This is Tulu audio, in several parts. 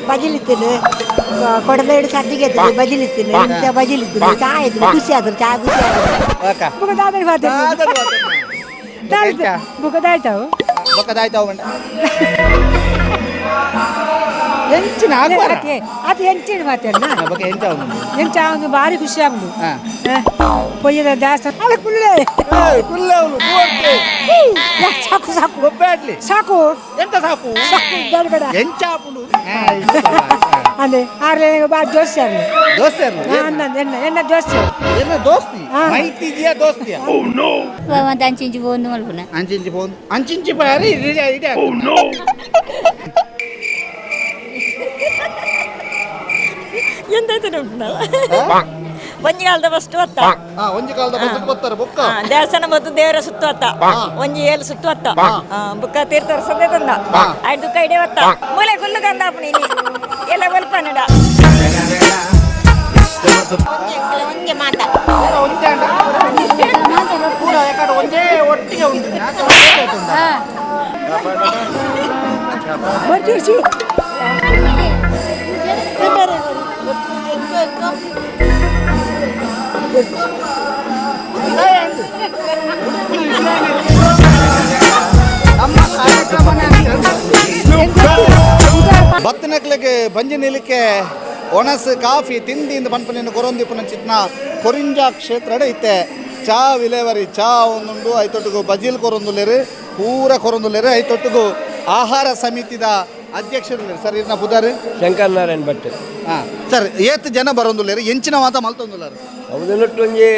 ಬಜಿಲಿತ್ತಿನ ಕೊಡಲೇಡು ಸದ್ದಿಗೆ ಬಜಿಲಿತ್ತಿನ ಇಂಥ ಬಜಿಲಿತ್ತಿನ ಚಾ ಇತ್ತು, ಖುಷಿ ಆದ್ರು, ಚಾ ಖುಷಿ ಆದ್ರು. ಬುಕ್ಕದಾಯ್ತಾವು. ಬೊಕ್ಕದಾಯ್ತಾವು ಬಂಡ ಎಂಚಿನ ಆಗುವಾರ? ಅದು ಎಂಚಿನ ಮಾತೇನ? ಬೊಕ್ಕ ಎಂಚ ಆವುಂಡು? ಎಂಚ ಒಂದು ಭಾರಿ ಖುಷಿ ಆಗುದು. ಹಾ. ಪೊಯ್ಯದ ಜಾಸ್ತಿ ಅಲ್ಲ ಕುಳ್ಳೆ. ಏಯ್, ಕುಲ್ಲೆ ಅವ್ನು, ಮೂವತ್ತು. ಸಾಕು ಸಾಕು. ಗೊಬ್ಬೆ ಆಡ್ಲಿ. ಸಾಕು. ಎಂತ ಸಾಕು? ಸಾಕು, ಬೇಡ ಬೇಡ. ಎಂಚ ಆಪುಂಡು? ಅದೇ ಆರ್ಲೆ ಬಾ ದೋಸ್ತಿ ಅರ್ಲೆ. ದೋಸ್ತಿ ಅರ್ಲು? ಎನ್ನ ಎನ್ನ ಎನ್ನ ದೋಸ್ತಿ. ಏನ ದೋಸ್ತಿ? ಹಾ. ಮೈತಿದ್ಯಾ ದೋಸ್ತಿಯಾ? ಮತ್ತೆ ಅಂಚಿಂಚಿ ಒಂದು ಮಲ್ಪುನ. ಅಂಚಿಂಚಿ ಫೋನ್ ಅಂಚಿಂಚಿ ಬಾರಿ ಇಡಿ ಇಡಿ. ಎಂತಾಯ್ತು ಒಂಜಿ ಕಾಲದ ಫಸ್ಟ್ ಹೊತ್ತ. ಹಾ, ಒಂಜಿ ಕಾಲದ ಬಸ್ ಬರ್ತಾರೆ ಬೊಕ್ಕ. ದೇವಸ್ಥಾನ ಮತ್ತು ದೇವರ ಸುತ್ತು ಹೊತ್ತ, ಒಂಜಿ ಏಳು ಸುತ್ತು ಹೊತ್ತ, ಬುಕ್ಕ ತೀರ್ಥ ಸಂದೆ ತಂದ ಆಯ್ತು, ದುಃಖ ಇಡೇ ಹೊತ್ತ ಮೂಲೆ ಗುಲ್ಲು ಕಂದಾಪು ನೀನಿ ಎಲ್ಲ ಒಲ್ಪನಡ. ಒಂಜೆ ಮಾತ. ಒಂಜೆ ಅಂಡ. ಪೂರ ಯಾಕಂದ್ರೆ ಒಂಜೇ ಒಟ್ಟಿಗೆ ಉಂಟು. ಯಾಕೆ ಒಂಜೇ ಉಂಟು? ನಮ್ಮ ಕಾರ್ಯಕ್ರಮನೇ ಬತ್ತನಕ್ಲೆಗೆ ಬಂಜಿ ನಿಲಿಕೆ ಒಣಸು ಕಾಫಿ ತಿಂಡಿಯಿಂದ ಪನ್ಪನಿನ ಕೊರೊಂದಿಪ್ಪುನ ಚಿತ್ನ ಕೊರಿಂಜ ಕ್ಷೇತ್ರಡ್ ಇತ್ತೆ ಚಾ ವಿಲೇವರಿ ಚಾ ಒಂದುಂಡು. ಐತೊಟ್ಟುಗು ಬಜಿಲ್ ಕೊರೊಂದುಲ್ಲೆರು, ಪೂರ ಕೊರೊಂದುಲ್ಲೆರು. ಐತೊಟ್ಟುಗು ಆಹಾರ ಸಮಿತಿದ ಅಧ್ಯಕ್ಷರು ಸರ್. ಇರ್ನ ಪುದಾರು? ಶಂಕರ್ ನಾರಾಯಣ್ ಭಟ್. ಹಾಂ ಸರ್, ಏತ್ ಜನ ಬರೊಂದುಲ್ಲೆರು, ಎಂಚಿನ ಮಾತ ಮಲ್ತೊಂದುಲ್ಲಾರು? ಹೌದು, ಒಂಜಿ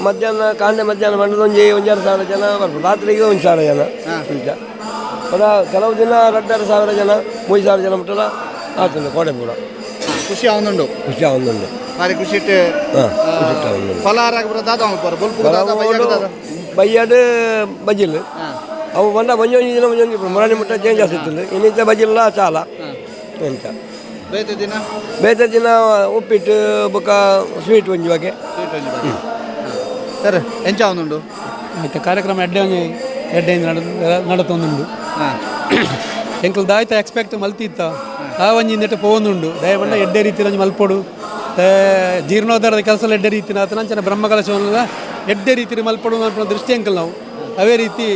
ಮಧ್ಯಾಹ್ನ ಕಾಂಡೆ ಮಧ್ಯಾಹ್ನ ಮಂಡದ ಒಂಜಿ 1,500 ಜನ ಬರ್ಬೋದು, ರಾತ್ರಿಗೆ 1,000 ಜನ ಇಂಚ. ಪುನಃ ಕೆಲವು ದಿನ 2,500 ಜನ, 3,000 ಜನ ಮುಟ್ಟಲ ಆಗ್ತದೆ ಕೋಡೆ ಪೂರ. ಖುಷಿ ಆವೊಂದುಂಡು? ಖುಷಿ ಆವೊಂದುಂಡು. ಬಾರಿ ಖುಷಿ ಇಟ್ಟು. ಹಾಂ, ಖುಷಿ ಇಟ್ಟು ಆವೊಂದುಂಡು. ಫಲಾರ ಪೂರ ದಾದ ಮಲ್ಪುವರ್? ಬೊಲ್ಪುಗು ದಾದ, ಬಯ್ಯಗ್ ದಾದ? ಬಯ್ಯಡ್ ಬಜಿಲ್ ಅವು ಬಂದ ಒಂಜಿ ಒಂಜಿ ದಿನ ಒಂಜಿ ಒಂಜಿ ಮುರಾಣಿ ಮುಟ್ಟ ಚೇಂಜ್ ಆಗ್ತಿತ್ತು. ಇನ್ನಿಂಚ ಬಜಿಲ್ಲ ಚಾಲ ಎಂಚ. ಬೇತೆ ದಿನ? ಬೇತೆ ದಿನ ಉಪ್ಪಿಟ್ಟು ಬೊಕ್ಕ ಸ್ವೀಟ್ ಒಂಜಿ ಬಗೆ. ಸರ್, ಎಂಚ ಆವೊಂದುಂಡು? ಆಯ್ತು, ಕಾರ್ಯಕ್ರಮ ಎಡ್ಡೆ ಒಂಜಿ ಎಡ್ಡೆ ನಡತೊಂದುಂಡು. ಎಂಕಲ್ ದಾಯ್ತ ಎಕ್ಸ್ಪೆಕ್ಟ್ ಮಲ್ತಿತ್ತ ಆ ಒಂಜಿ ನೆಟ್ಟು ಪೋವೊಂದುಂಡು. ದಯಪಂಡ ಎಡ್ಡೆ ರೀತಿಯಲ್ಲಿ ಒಂಜಿ ಮಲ್ಪೊಡು. ಜೀರ್ಣೋದ್ಧಾರದ ಕೆಲಸ ಎಡ್ಡೆ ರೀತಿನ ಆತನ ಅಂಚನೆ ಬ್ರಹ್ಮಕಲಶವನ್ನೆಲ್ಲ ಎಡ್ಡೆ ರೀತಿಯಲ್ಲಿ ಮಲ್ಪೊಡು ಅನ್ಪುನ ದೃಷ್ಟಿ ಎಂಕಲ್ ನಾವು ಅವೇ ರೀತಿ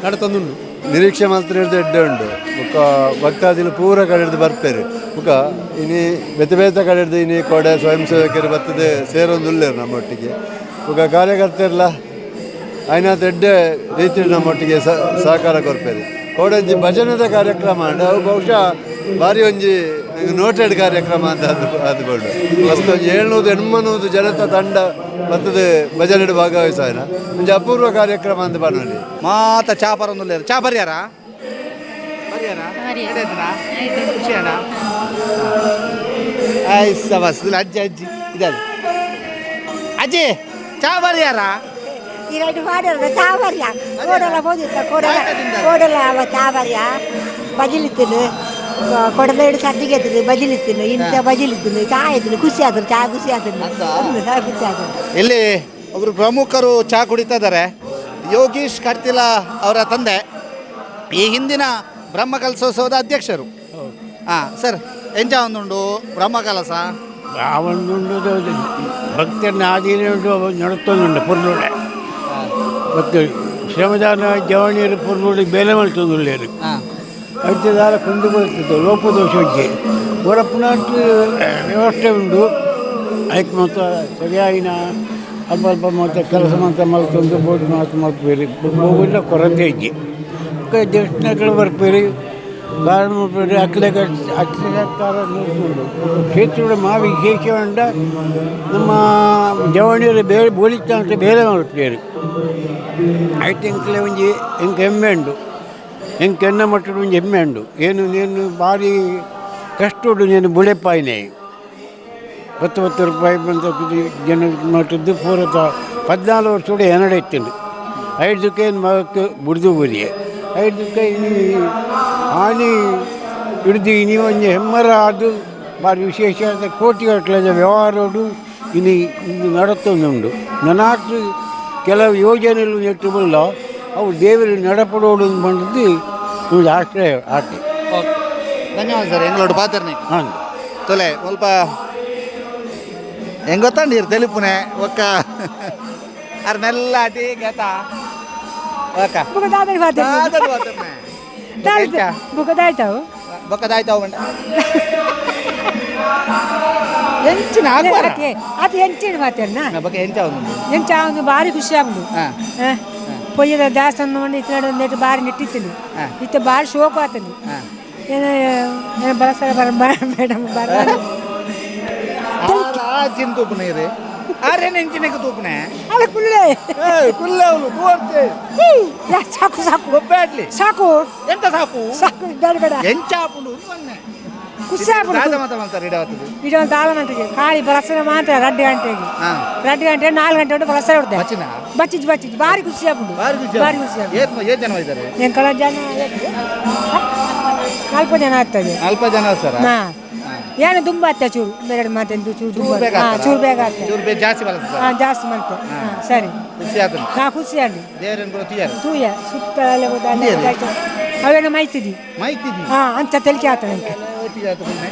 ನಡತೊಂದುಂಡು. ನಿರೀಕ್ಷೆ ಮಾತ್ರ ಹಿಡ್ದು ಎಡ್ಡೆ ಉಂಡು. ಬೊಕ್ಕ ಭಕ್ತಾದಿಲು ಪೂರ ಕಡೆ ಹಿಡ್ದು ಬರ್ಪೇರು. ಬೊಕ್ಕ ಇನಿ ಬೇತೆ ಬೇತೆ ಕಡೆ ಹಿಡ್ದು ಇನಿ ಕೋಡೆ ಸ್ವಯಂ ಸೇವಕರು ಬರ್ತದೆ ಸೇರೊಂದುಲ್ಲೇರು ನಮ್ಮೊಟ್ಟಿಗೆ. ಬೊಕ್ಕ ಕಾರ್ಯಕರ್ತರೆಲ್ಲ ಆಯ್ನಾತ್ ಎಡ್ಡೆ ರೀತಿಯಲ್ಲಿ ನಮ್ಮೊಟ್ಟಿಗೆ ಸಹಕಾರ ಕೊರ್ಪೇರು. ಕೋಡಂಜಿ ಭಜನೆದ ಕಾರ್ಯಕ್ರಮ ಅಂಡ ಅವು ಬಹುಶಃ ಭಾರಿ ಒಂಜಿ ನೋಟೆಡ್ ಕಾರ್ಯಕ್ರಮ ಅಂತ ಅದು ಅದುಕೊಂಡು ಮಸ್ತ್ ಒಂಜಿ 700 800 ಜನತ ತಂಡ ಬರ್ತದೆ ಭಜನೆ ಭಾಗವಹಿಸಾಯನ ಒಂಜಿ ಅಪೂರ್ವ ಕಾರ್ಯಕ್ರಮ ಅಂತ ಪನೊಲಿ. ಮಾತ ಚಾ ಪರೊಂದುಲ್ಲೆರ್. ಚಾ ಬರ್ಯಾರ ಬರ್ಯಾರ? ಖುಷಿ ಅಣ್ಣ. ಐಸ ಬಸ್ ಅಜ್ಜಿ ಅಜ್ಜಿ ಇದೆ. ಅಜ್ಜಿ, ಚಾ ಬರ್ಯಾರ? ಈ ಮಾಡಿದ್ರೆ ಚಾ ಬರ್ಯ ಕೋಡಲ ಹೋದಿತ್ತ ಕೋಡಲ ಕೋಡಲ ಚಾ ಬರ್ಯ ಬಜಿಲಿತ್ತಿನ ಕೊಡಲೇಡು ಸದ್ದಿಗೆ ಬಜಿಲಿತ್ತಿನ ಇಂಥ ಬಜಿಲಿತ್ತಿನ ಚಾ ಇತ್ತು, ಖುಷಿ ಆದ್ರು, ಚಾ ಖುಷಿ ಆದ್ರು, ಖುಷಿ ಆದ್ರು. ಇಲ್ಲಿ ಒಬ್ಬರು ಪ್ರಮುಖರು ಚಾ ಕುಡಿತಾ ಇದ್ದಾರೆ. ಯೋಗೀಶ್ ಕಡ್ತಿಲ ಅವರ ತಂದೆ, ಈ ಹಿಂದಿನ ಬ್ರಹ್ಮಕಲಶೋತ್ಸವದ ಅಧ್ಯಕ್ಷರು. ಹಾಂ ಸರ್, ಎಂಚ ಒಂದುಂಡು ಬ್ರಹ್ಮಕಲಶ? ಆ ಒಂದುಂಡು, ಭಕ್ತರನ್ನ ಆಧೀನ ಉಂಟು, ನಡತೊಂದುಂಡು ಪುರ್ಲುಡೆ. ಭಕ್ತರು ಶ್ರಮದಾನ ಜವಣಿಯರು ಪುರ್ಲುಡಿ ಬೇಲೆ ಮಾಡ್ತೊಂದುಲ್ಲೇರು. ಅಡ್ತದಾರ ಕುಂದು ಬರ್ತದೆ ಲೋಪದೋಷ ಒಂಜಿ ಹೊರಪುನಾಟ್ ವ್ಯವಸ್ಥೆ ಉಂಡು. ಅದಕ್ಕೆ ಮಾತ್ರ ಸರಿಯಾಗಿನ ಅಲ್ಪ ಅಲ್ಪ ಮಾತ್ರ ಕೆಲಸ ಮಾತ್ರ ಮಲ್ತೊಂದು ಬೋಟ್ ಮಾತು ಮಲ್ಪೇರಿ ಹೋಗಿಲ್ಲ, ಕೊರತೆ ಇಜ್ಜಿ. ದೇವಸ್ಥಾನಗಳು ಬರ್ಪೇರಿ, ಗಾರ್ಡ್ ಮಲ್ಪೇರಿ, ಅಕ್ಲೆ ಅಕ್ಲೆ ನೋಡ್ಕೊಂಡು ಕ್ಷೇತ್ರದ ಮಾ ವಿಶೇಷ ಉಂಡ. ನಮ್ಮ ಜವಣಿಯರು ಬೇರೆ ಬೋಲಿತ್ತ ಅಂತ ಬೇರೆ ಮಲ್ಪೇರಿ. ಆಯ್ತು, ಎಂಕ್ಲೆ ಒಂಜಿ ಎಂಕ್ ಹೆಮ್ಮೆ ಉಂಡು, ಎಂಕ್ ಎನ್ನ ಮಟ್ಟದ ಒಂಜಿ ಹೆಮ್ಮೆ ಉಂಡು. ಏನು ನೇನು ಭಾರಿ ಕಷ್ಟೋಡು ನೇನು ಬುಳೆಪಾಯಿನೆ 10 10 ರೂಪಾಯಿ ಬಂದ ಜನ ಮಟ್ಟದ್ದು ಪೂರತ 14 ವರ್ಷ ಎನ್ನಡೆ ಇತ್ತು. ಐದಕ್ಕೆ ಮಗಕ್ಕೆ ಬುಡ್ದು ಬುರಿಯೆ ಐದಕ್ಕೆ ಇನಿ ಆನಿ ಹಿಡ್ದು ಇನಿ ಒಂಜಿ ಹೆಮ್ಮರ. ಅದು ಭಾರಿ ವಿಶೇಷ ಕೋಟಿಗಟ್ಟಲೆ ವ್ಯವಹಾರೋಡು ಇನಿ ಇದು ನಡತೊಂದುಂಡು. ನನಾತ್ ಕೆಲವು ಯೋಜನೆಗಳು ನೆಟ್ಟು ಬಲ್ಲ. ಅವು ದೇವರು ನಡಪಡೋಡು ಬಂದದ್ದು ಒಂದು ಆಶ್ರಯ ಆಟೆ. ಓಕೆ, ಧನ್ಯವಾದ ಸರ್ ಎಂಗ್ಳೋಡು ಪಾತ್ರನೆ. ಹಾಂ. ತೊಲೆ ಸ್ವಲ್ಪ ಹೆಂಗ್ ಗೊತ್ತಂಡಿರ್ ತೆಲಿಪುನೆ ಒಕ್ಕ ಅರ್ ಮೆಲ್ಲ ಅಟಿ ಗೇತಾ ಒಕ್ಕ ಬುಕ್ಕ ದಾದರಿ ದಾದರಿ ಪಾತ್ರನೆ ಬುಕ್ಕ ದಾಯ್ತಾವು ಬೊಕ್ಕ ದಾಯ್ತಾವು ಬಂಡ ಎಂಚಿನ ಆಗ್ಬಾರ ಅದು ಎಂಚಿನ ಮಾತೇನ ಬೊಕ್ಕ ಎಂಚ ಒಂದು ಎಂಚ ಒಂದು ಭಾರಿ ಖುಷಿ ಆಗುದು. ಪೊಯ್ಯದ ದೇವಸ್ಥಾನ ಮಂಡಿ ಇತ್ತ ನೆಟ್ಟು ಭಾರಿ ನೆಟ್ಟಿತ್ತಿನಿ ಇತ್ತ ಭಾರಿ ಶೋಕು ಆತನಿ. ಏನು ಏನು ಬರಸರ ಬರ ಮೇಡಮ್ ಬರ ಚಿನ್ ತೂಪುನೆ ಇದು ಆರೇನು ಎಂಚಿನಕ್ಕೆ ತೂಪುನೆ ಅಲ್ಲ ಕುಲ್ಲೆ ಕುಲ್ಲೆ ಅವಳು ತೂವರ್ತೆ. ಸಾಕು ಸಾಕು ಒಬ್ಬಾಡ್ಲಿ ಸಾಕು. ಎಂತ ಸಾಕು ಸಾಕು ಬೇಡ ಬೇಡ. ಎಂಚ ಆಪುಂಡು ಒಂದೆ ಖುಷಿ ಆಪುಂಡು. ದಾದ ಮಾತ ಮಾಡ್ತಾರೆ ಇಡವತ್ತದು ಇದೊಂದು ದಾಲ ಮಂತ್ರಿಗೆ ಖಾಲಿ ಬರಸರ ಮಾತ್ರ 2 ಗಂಟೆಗೆ 2 ಗಂಟೆ 4 ಗಂಟೆ ಉಂಟು ಬರಸರ ಉಂಟು. ಬಚ್ಚಿನ ಬಚ್ಚಿಜ್ ಬಚ್ಚಿಜ್ ಭಾರಿ ಖುಷಿ ಆಪುಂಡು. ಭಾರಿ ಖುಷಿ ಭಾರಿ ಖುಷಿ ಆಪುಂಡು. ಏತ್ ಜನ ಇದ್ದಾರೆ? ಎಂಕಲ ಜನ ಅಲ್ಪ ಜನ ಆಗ್ತದೆ. ಅಲ್ಪ ಜನ ಸರ್. ಹಾ, ಏನು ದುಂಬ ಆಗ್ತದೆ ಚೂರು ಬೇರೆ ಮಾತೆಂದು ಚೂರು ಚೂರು ದುಂಬ ಬೇಗ ಹಾ ಆಗ್ತದಾ? ಚೂರು ಬೇಗ ಆಗ್ತದೆ. ಚೂರು ಬೇಗ ಜಾಸ್ತಿ ಬಳಸ್ತಾರೆ. ಹಾ ಜಾಸ್ತಿ ಮಾಡ್ತೆ. ಹಾ ಸರಿ ಖುಷಿ ಆತದೆ. ಹಾ ಖುಷಿ ಆಗಲಿ. ದೇವರನ್ನು ಕೂಡ ತುಯ್ಯಾರು ತೂಯ ಸುತ್ತ ಅಲ್ಲೇ ಹೋದ ಅಲ್ಲೇ ಹೋದ ಆಯ್ತು. ಅವೇನೋ ಮೈತಿದಿ ಮೈತಿದಿ. ಹಾ ಅಂತ ತೆಲಿಕೆ ಆಗ್ತದೆ ಅಂಕ. ಒಟ್ಟಿಗೆ ಆತು ಪುಣ್ಯ.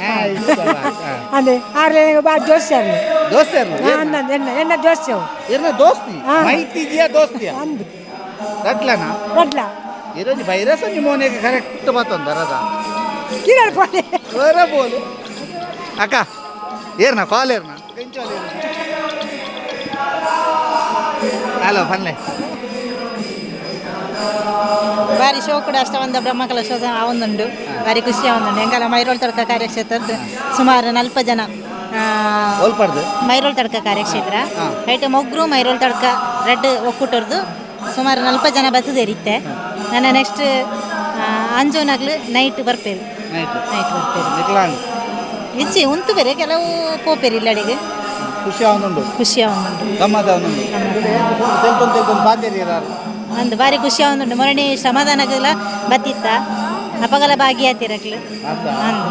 ಹಾ, ಇಷ್ಟ ಅಲ್ಲ. ಹಾ. ಅದೇ ಆರ್ಲೆ ಬಾ ದೋಸ್ತಿ ಅರ್ಲೆ. ದೋಸ್ತಿ ಅರ್ಲೆ? ಹಾ, ಅಂದ ಎನ್ನ ಎನ್ನ ದೋಸ್ತಿ ಅವು. ಎನ್ನ ದೋಸ್ತಿ? ಹಾ. ಮೈತಿದಿಯಾ ದೋಸ್ತಿಯಾ? ಅಂದು. ರಟ್ಲನಾ? ರಟ್ಲ. ಇರೋಜಿ ವೈರಸ್ ನಿಮೋನಿಗೆ ಕರೆಕ್ಟ್ ಬತ್ತೊಂದ ರಥ. ಕಿರಣ ಪೋಲೆ. ವರ ಬೋಲು. ಅಕ್ಕ ಏರ್ನ ಕಾಲ್ ಏರ್ನ ಹಲೋ ಪನ್ಲೆ. ಬಾರಿ ಶೋಕುಡ ಅಷ್ಟವಂದ ಬ್ರಹ್ಮಕಲಶ ಆವೊಂದುಂಡು ಬಾರಿ ಖುಷಿ ಆವೊಂದುಂಡು. ಎಂಕಲ ಮೈರೋಳ್ ತಡ್ಕ ಕಾರ್ಯಕ್ಷೇತ್ರದ ಸುಮಾರು 40 ಜನ ಒಲ್ಪಡ್ದು ಮೈರೋಳ್ ತಡ್ಕ ಕಾರ್ಯಕ್ಷೇತ್ರ ಐಟ್ ಮೊಗ್ರು ಮೈರೋಳ್ ತಡ್ಕ ರೆಡ್ ಒಕ್ಕೂಟರ್ದು ಸುಮಾರು 40 ಜನ ಬತ್ತದೇರಿತ್ತೆ. ನನ್ನ ನೆಕ್ಸ್ಟ್ ಅಂಜೋನಾಗ್ಲು ನೈಟ್ ಬರ್ಪೇರು. ನೈಟ್ ನೈಟ್ ಬರ್ಪೇರು. ನಿಕ್ಲಾಂಗ್ ಇಚ್ಚಿ ಉಂತು ಬೇರೆ ಕೆಲವು ಪೋಪೇರು ಇಲ್ಲಡಿಗೆ. ಖುಷಿ ಆವೊಂದುಂಡು. ಖುಷಿ ಆವೊಂದುಂಡು. ಗಮ್ಮತ್ ಆವೊಂದುಂಡು. ತೆಲ್ತೊಂದು ತೆಲ್ತೊಂದು ಪಾತೇರಿ ಇರಾರು. ಒಂದು ಬಾರಿ ಖುಷಿ ಆವೊಂದುಂಡು. ಮೊರಣಿ ಶ್ರಮದಾನಗಲ ಬತ್ತಿತ್ತ ಅಪಗಲ ಭಾಗಿಯಾತಿರಕ್ಲು. ಅಂದು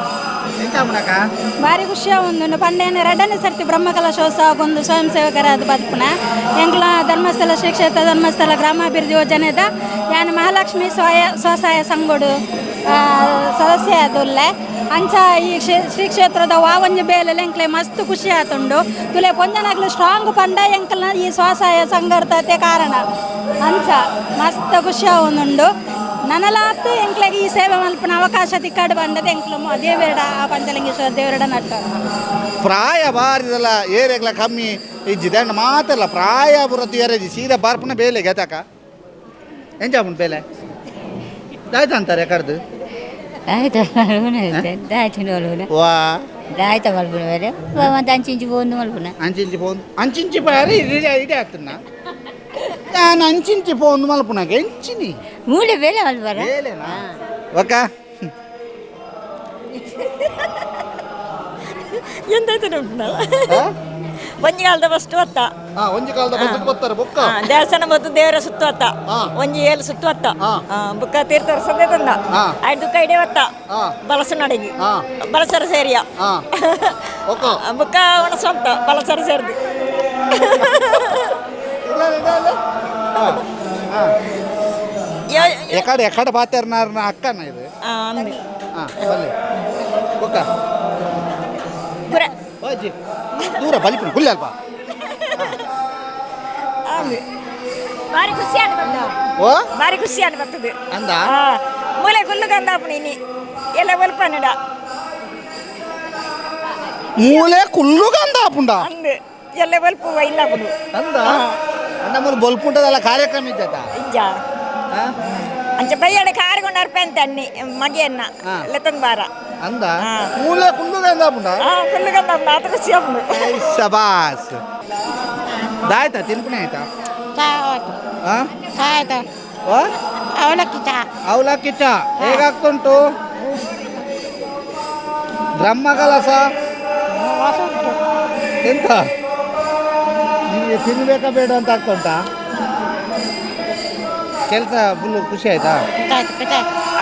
ಭಾರಿ ಖುಷಿ ಆವೊಂದುಂಡು. ಪಂಡೇನ ಎರಡನೇ ಸರ್ತಿ ಬ್ರಹ್ಮಕಲಶೋತ್ಸವ ಒಂದು ಸ್ವಯಂ ಸೇವಕರಾದ ಬದುಕುನ ಎಂಕ್ಲ ಧರ್ಮಸ್ಥಳ ಶ್ರೀ ಕ್ಷೇತ್ರ ಧರ್ಮಸ್ಥಳ ಗ್ರಾಮಾಭಿವೃದ್ಧಿ ಯೋಜನೆದ ಯಾನ್ ಮಹಾಲಕ್ಷ್ಮಿ ಸ್ವಸಹಾಯ ಸಂಘಡು ಸದಸ್ಯ ಆದುಲ್ಲೆ. ಅಂಚ ಈ ಶ್ರೀ ಕ್ಷೇತ್ರದ ವಾವಂಜಿ ಬೇಲೆ ಎಂಕ್ಲೆ ಮಸ್ತ್ ಖುಷಿ ಆತುಂಡು. ತುಲೆ ಪೊಂಜನಾಗ್ಲು ಸ್ಟ್ರಾಂಗ್ ಪಂಡ ಎಂಕಲ್ನ ಈ ಸ್ವಸಹಾಯ ಸಂಘರ್ತತೆ ಕಾರಣ. ಅಂಚ ಮಸ್ತ್ ಖುಷಿ ಆವೊಂದುಂಡು. ನನಲಾತ್ ಎಂಕ್ಲೆಗೆ ಈ ಸೇವೆ ಮಲ್ಪನ ಅವಕಾಶ ತಿಕ್ಕಾಡು ಬಂದದ ಎಂಕ್ಲು ದೇವರಡ ಆ ಪಂಚಲಿಂಗೇಶ್ವರ ದೇವರಡ ನಟ್ಟ. ಪ್ರಾಯ ಬಾರಿದಲ್ಲ ಏರೆಗ್ಲ ಕಮ್ಮಿ ಇಜ್ಜಿದೆ ಅಂಡ ಮಾತಲ್ಲ ಪ್ರಾಯ ಬುರತ್ತು ಏರೇಜಿ ಸೀದಾ ಬಾರ್ಪುನ ಬೇಲೆ ಗೆತಾಕ ಎಂಚ ಉಂಟು ಬೇಲೆ ದಾಯ್ತ ಅಂತಾರೆ ಕರ್ದು ಆಯ್ತು ದಾಯ್ತು ಮಲ್ಪುನ. ವಾ ದಾಯ್ತ ಮಲ್ಪುನ ಬೇರೆ ಮತ್ತೆ ಅಂಚಿಂಚಿ ಪೋಂದು ಮಲ್ಪುನ. ಅಂಚಿಂಚಿ ಫೋನ್ ಅಂಚಿಂಚಿ ಬಾರಿ ಇಡೆ ಇಡೆ ಆಗ್ತನ ನಾನು ಅಂಚಿಂಚಿ ಫೋನ್ ಮಲ್ಪುನಾಗ ಎಂಚಿನಿ ಮೂಲೆ ಬೇಲೆ ಮಲ್ಪರ ಬೇಲೆನಾ ಒಕ್ಕ ಎಂತಾಯ್ತು ಒಂಜಿ ಕಾಲದ ಫಸ್ಟ್ ಹೊತ್ತ. ಒಂಜಿ ಕಾಲದ ಬಸ್ ಬತ್ತಾರೆ ಬೊಕ್ಕ. ದೇವಸ್ಥಾನ ಮತ್ತು ದೇವರ ಸುತ್ತು ಹೊತ್ತ ಒಂಜಿ ಏಳು ಸುತ್ತು ಹೊತ್ತ ಬುಕ್ಕ ತೀರ್ಥ ಸದ್ಯ ತಂದ ಐದು ದುಕ್ಕ ಇಡೇ ಹೊತ್ತ ಬಲಸನಡಿಗೆ ಬಲಸರ ಸೇರಿಯ ಬುಕ್ಕ ಒಣಸಂತ ಬಲಸರ ಸೇರಿದು. ಎಕಡೆ ಎಕಡೆ ಬಾತೇರ್ನಾರ್ನ ಅಕ್ಕನ ಇದು ಬೊಕ್ಕ ದೂರ ಬಲಿಪುನ ಗುಲ್ಲೆ ಅಲ್ಪ. ಭಾರಿ ಖುಷಿ ಆದ ಓ ಭಾರಿ ಖುಷಿ ಆದ ಬರ್ತದೆ ಅಂದ ಮೂಲೆ ಗುಲ್ಲು ಗಂದಾಪುಣಿ ನೀ ಎಲ್ಲ ಒಲ್ಪನಡ ಮೂಲೆ ಕುಲ್ಲು ಗಂದಾಪುಂಡ ಅಂದು ಎಲ್ಲ ಒಲ್ಪು ಇಲ್ಲ ಬುಡು ಅಂದ ಅಂದ ಮೂಲೆ ಬೊಲ್ಪುಂಟದಲ್ಲ ಕಾರ್ಯಕ್ರಮ ಇದ್ದದ ಇಜ್ಜ ಅಂಚ ಬೈಯಡೆ ಕಾರಿಗೊಂಡು ಅರ್ಪೆ ಅನ್ನಿ ಮಗಿಯನ್ನ ಲೆತ್ತಂದು ಬಾರ ಅಂದ ಮೂಲೆ ಕುಲ್ಲು ಗಂದಾಪುಂಡ ಕುಲ್ಲು ಗಂದಾಪುಂಡ ಆತ ಖುಷಿ ಆಪುಂಡು. ಶಬಾಸ್ ದಾಯ್ತಾ ತಿನ್ಪುಣೆ ಆಯ್ತಾ? ಅವಲಕ್ಕಿ ಚಾ. ಅವಲಕ್ಕಿ ಚಾ ಹೇಗಾಗ್ತುಂಟು? ಬ್ರಹ್ಮಕಲಶ ಎಂತ ನಿಮಗೆ ತಿನ್ಬೇಕಾ ಬೇಡ ಅಂತ ಆಗ್ತುಂಟಾ? ಕೆಲಸ ಫುಲ್ಲು ಖುಷಿ ಆಯ್ತಾ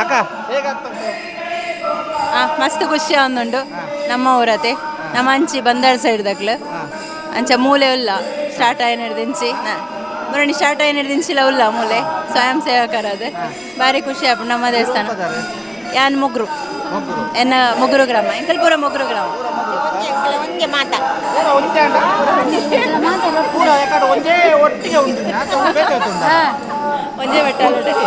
ಅಕ್ಕ? ಹೇಗಾಗ್ತುಂಟು? ಮಸ್ತ್ ಖುಷಿ ಆವೊಂದುಂಡು. ನಮ್ಮ ಊರತೆ ನಮ್ಮ ಅಂಚಿ ಬಂದಾಳ್ ಸೈಡ್ ದಕ್ಲು ಅಂಚ ಮೂಲೆ ಉಲ್ಲ ಸ್ಟಾರ್ಟ್ ಆಯ್ನ ಹಿಡ್ದಿಂಚಿ ಮುರಣಿ ಸ್ಟಾರ್ಟ್ ಆಯಿನ ದಿಂಚಿಲ ಉಲ್ಲ ಮೂಲೆ ಸ್ವಯಂ ಸೇವಕರಾದ ಬಾರಿ ಖುಷಿ ಆಪುಂಡು ನಮ್ಮ ದೇವಸ್ಥಾನ. ಯಾನ್ ಮುಗ್ರು, ಎನ್ನ ಮುಗುರು ಗ್ರಾಮ, ಎಂಕಲ್ಪುರ ಮುಗುರು ಗ್ರಾಮ. ಒಂಜೆ ಮಾತ ಒಂಜೇ ಬೆಟ್ಟ, ಒಂಜೇ ಬೆಟ್ಟ.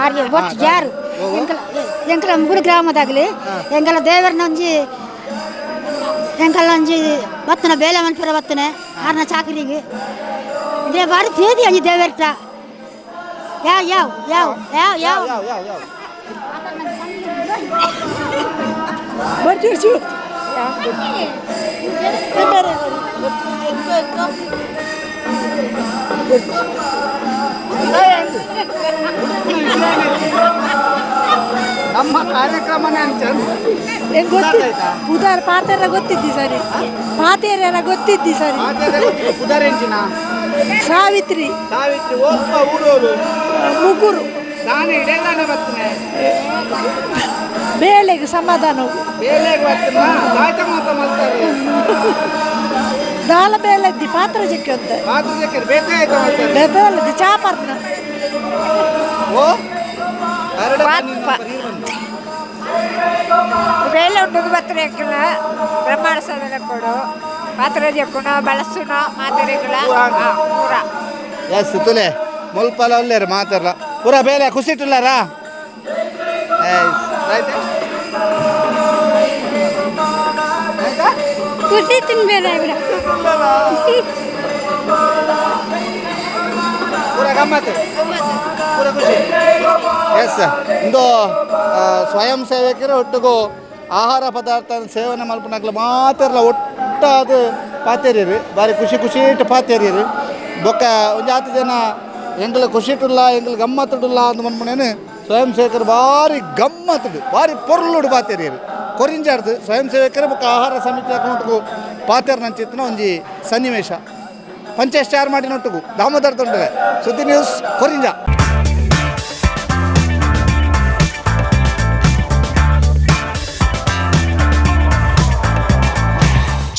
ಆರ್ಯ ಒಟ್ಟು ಜಾರು ಎಂಕಲ ಎಂಕಲ ಮುಗುರು ಗ್ರಾಮದಾಗಲಿ ಎಂಕಲ ದೇವರನ ಒಂಜಿ ಎಂಕಲ ಒಂಜಿ ಬತ್ತನ ಬೇಲೆ ಮನ್ಪುರ ಬತ್ತನೆ ಆರ್ನ ಚಾಕರಿಗೆ ಇದೇ ಬಾರಿ ತೇದಿ ಒಂಜಿ ದೇವರ್ಟ ಯಾವ ಯಾವ ಯಾವ ಯಾವ ಯಾವ ಯಾವ ನಮ್ಮ ಕಾರ್ಯಕ್ರಮನೇ ಅಂಚ. ಪುದಾರ್ ಪಾತೆರ ಗೊತ್ತಿದ್ದಿ ಸರಿ, ಪಾತೆರ ಗೊತ್ತಿದ್ದಿ ಸರಿ. ಪುದಾರ್ ಎಂಚಿನ? ಸಾವಿತ್ರಿ. ಸಾವಿತ್ರಿ ಓಲ್ಪ ಊರೋರು? ಮುಗುರು. ನಾನು ಇಡೆಲ್ಲಾನೆ ಬರ್ತೇನೆ. ಬೇಳೆಗೆ ಸಮಾಧಾನ. ಬೇಳೆಗೆ ಬರ್ತೇನೆ ದಾಟ ಮಾತ ಮಲ್ತಾರೆ. ದಾಲ ಬೇಲೆದ್ದಿ ಪಾತ್ರ ಜಕ್ಕೆ ಅಂತ. ಪಾತ್ರ ಜಕ್ಕೆ ಬೇತೆ ಆಯ್ತು ಮಲ್ತಾರೆ. ಬೇತೆ ಚಾ ಪರ್ನ. ಓ ಬೇಲೆ ಉಂಟು ಬತ್ತನೆ ಬ್ರಹ್ಮಾಂಡ ಸಾಧನ ಕೊಡು ಪಾತ್ರ ಜಕ್ಕುಣ ಬಳಸುಣ ಮಾತೆರೆಗಳ ಪೂರ. ಎಸ್ ತುಲೆ ಮುಲ್ಪಲ ಉಲ್ಲೇರು ಮಾತಾಡಲ ಪೂರ ಬೇಲೆ ಖುಷಿಟ್ಟುಲ್ಲಾರಾ? ಖುಷಿ ತಿನ್ಬೇಡ ಬಿಡ. ಪೂರ ಗಮ್ಮತ್ತು, ಪೂರ ಖುಷಿ. ಎಸ್ ಇಂದು ಸ್ವಯಂ ಸೇವಕರು ಒಟ್ಟಿಗೂ ಆಹಾರ ಪದಾರ್ಥ ಸೇವನೆ ಮಲ್ಪನಾಗ್ಲ ಮಾತಾಡಲ ಒಟ್ಟಾದ ಪಾತೇರಿರು ಬಾರಿ ಖುಷಿ ಖುಷಿ ಇಟ್ಟು ಪಾತೇರಿರು. ಬೊಕ್ಕ ಒಂಜಾತಿ ಜನ ಎಂಕಲ ಖುಷಿಟುಲ್ಲ ಎಂಕಲ್ ಗಮ್ಮತ್ತುಡುಲ್ಲ ಅಂದ್ ಮನ್ಮನೇನು ಸ್ವಯಂ ಸೇವಕರು ಭಾರಿ ಗಮ್ಮತ್ತುಡು ಭಾರಿ ಪೊರ್ಲುಡು ಪಾತೇರಿರು ಕೊರಿಂಜಾರ್ದು ಸ್ವಯಂ ಸೇವಕರು ಬೊಕ್ಕ ಆಹಾರ ಸಮಿತಿ ಅಕೌಂಟ್ಗೂ ಪಾತೇರ್ ನಂಚಿತ್ತಿನ ಒಂಜಿ ಸನ್ನಿವೇಶ ಪಂಚಾಯತ್ ಸ್ಟಾರ್ ಮಾಡಿನೊಟ್ಟುಗು ದಾಮೋದರ್ ತೊಂದರೆ ಸುದ್ದಿ news Korinja.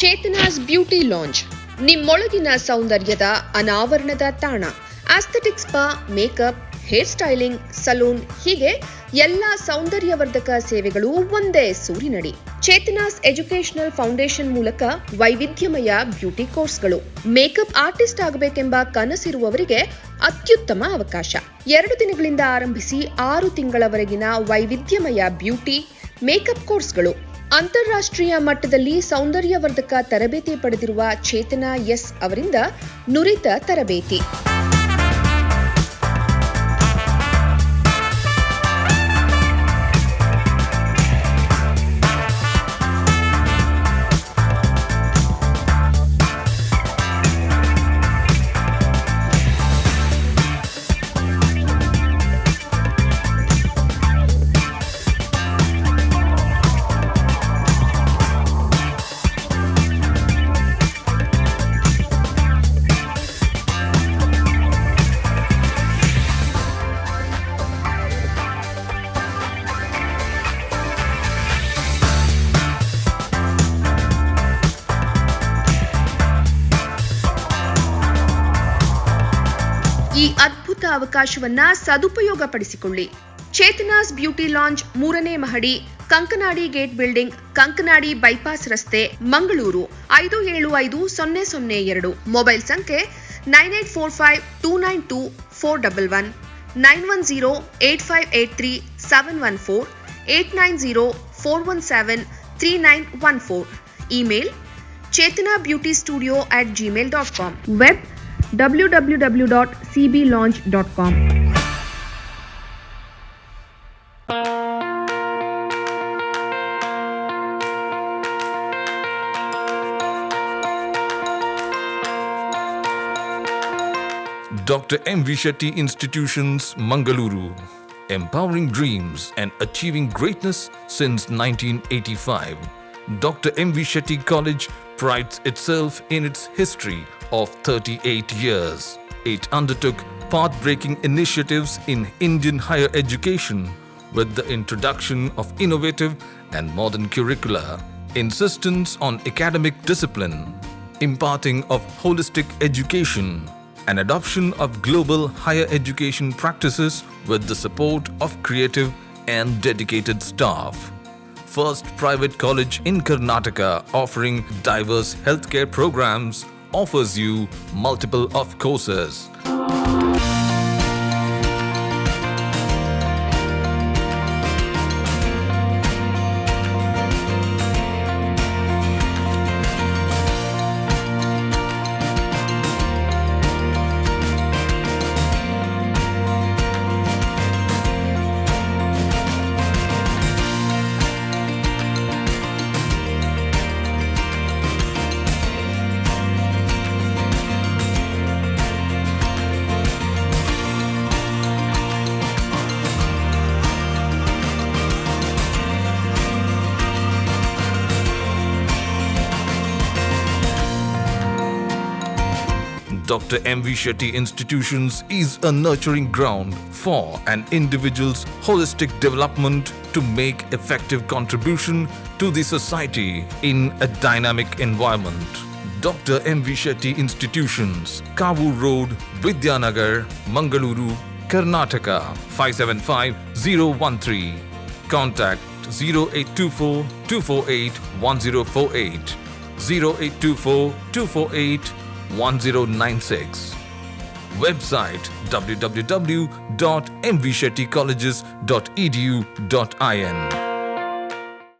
Chetana's beauty lounge ನಿಮ್ಮೊಳಗಿನ ಸೌಂದರ್ಯದ ಅನಾವರಣದ ತಾಣ. Aesthetic spa, makeup, hair styling, salon ಹೀಗೆ ಎಲ್ಲ ಸೌಂದರ್ಯವರ್ಧಕ ಸೇವೆಗಳು ಒಂದೇ ಸೂರಿನಡಿ. ಚೇತನಾಸ್ ಎಜುಕೇಶನಲ್ ಫೌಂಡೇಶನ್ ಮೂಲಕ ವೈವಿಧ್ಯಮಯ ಬ್ಯೂಟಿ ಕೋರ್ಸ್ಗಳು. ಮೇಕಪ್ ಆರ್ಟಿಸ್ಟ್ ಆಗಬೇಕೆಂಬ ಕನಸಿರುವವರಿಗೆ ಅತ್ಯುತ್ತಮ ಅವಕಾಶ. 2 ದಿನಗಳಿಂದ ಆರಂಭಿಸಿ 6 ತಿಂಗಳವರೆಗಿನ ವೈವಿಧ್ಯಮಯ ಬ್ಯೂಟಿ ಮೇಕಪ್ ಕೋರ್ಸ್ಗಳು. ಅಂತಾರಾಷ್ಟ್ರೀಯ ಮಟ್ಟದಲ್ಲಿ ಸೌಂದರ್ಯವರ್ಧಕ ತರಬೇತಿ ಪಡೆದಿರುವ ಚೇತನಾ ಎಸ್ ಅವರಿಂದ ನುರಿತ ತರಬೇತಿ. ಈ ಅದ್ಭುತ ಅವಕಾಶವನ್ನ ಸದುಪಯೋಗಪಡಿಸಿಕೊಳ್ಳಿ. ಚೇತನಾಸ್ ಬ್ಯೂಟಿ ಲಾಂಜ್, 3ನೇ ಮಹಡಿ, Kankanady gate building, Kankanady bypass ರಸ್ತೆ, ಮಂಗಳೂರು 575002. ಮೊಬೈಲ್ ಸಂಖ್ಯೆ 9845292411, 9108583714, 8904173914. Email chetanabeautystudio@gmail.com. Web www.cblounge.com. Dr. M. V. Shetty Institutions, Mangaluru. Empowering dreams and achieving greatness since 1985. Dr. M. V. Shetty College prides itself in its history of 38 years. It undertook path-breaking initiatives in Indian higher education with the introduction of innovative and modern curricula, insistence on academic discipline, imparting of holistic education, and adoption of global higher education practices with the support of creative and dedicated staff. First private college in Karnataka offering diverse healthcare programs offers you multiple of courses. Dr. M.V. Shetty Institutions is a nurturing ground for an individual's holistic development to make effective contribution to the society in a dynamic environment. Dr. M.V. Shetty Institutions, Kavu Road, Vidyanagar, Mangaluru, Karnataka 575013. Contact 0824 248 1048, 0824 248 1096. Website www.mvshettycolleges.edu.in.